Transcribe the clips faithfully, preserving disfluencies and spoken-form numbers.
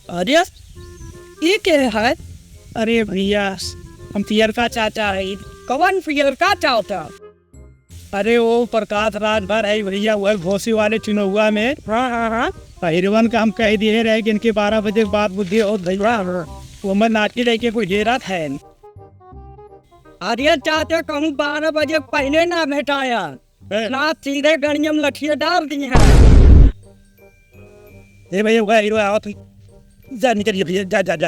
अरे, ई के है? अरे भइया, हम पियरका चाचा हई। कवन पियरका चाचा? अरे, वो प्रकाश राज भर है भइया, वो घोसी वाले चुनौआ में। हाँ, हाँ, हाँ। पहिरवन का हम कह दिए रहे कि इनके बारह बजे के बाद बुद्धि होत भइया। हाँ। वो मैं नाची लेके कोई हेरत है। अरे चाचा, कहूँ बारह बजे पहले ना भेटाया। ए। ना सीधे गड़िया में लठिया डाल दी है। ए भइया, वो हीरो आवत है। जा निकल भइया, जा, जा, जा।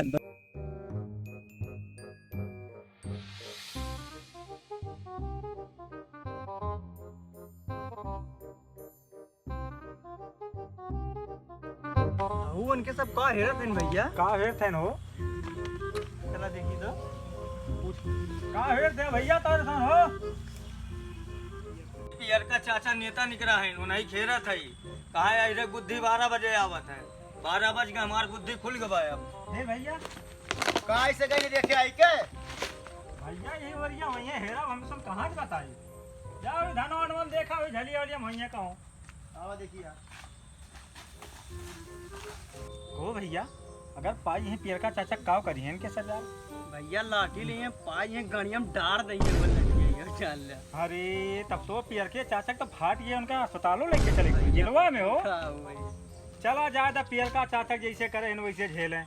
अहू उनके सब का हेरत हन भइया? का हेरत हन हो? चला देखी तो। का हेरत है भइया तोर सन हो? पियरका चाचा नेता निकरा है, उन्हीं हेरत है। कहा है रे बुद्धि बारह बजे आवत है। बारह बज के हमार बुद्धि खुल गवा है अब। हे भइया। का ऐसे कहीं देखे आई के? भइया यही वरिया वहीं हेरा, हम सब कहाँ से बताई? जाओ धनवन वन देखा, वही झलिया वलिया वहीं कहूँ। आवा देखिया। ओ भइया, अगर पाई हैं पियरका चाचा काव करी हैं इनके सरदार? भइया लाठी लिए पाई हैं गड़िया में डार दइए बोल लगी है, चल ले। अरे तब तो पियरके चाचा तो फाट गए, उनका अस्पतालों लेके चले गए, जेलवा में हो। का हुआ? चला जाए दा पियरका चाचा जैसे करे हैं वैसे झेलें।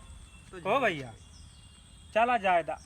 तो ओ भइया, चला जाए दा।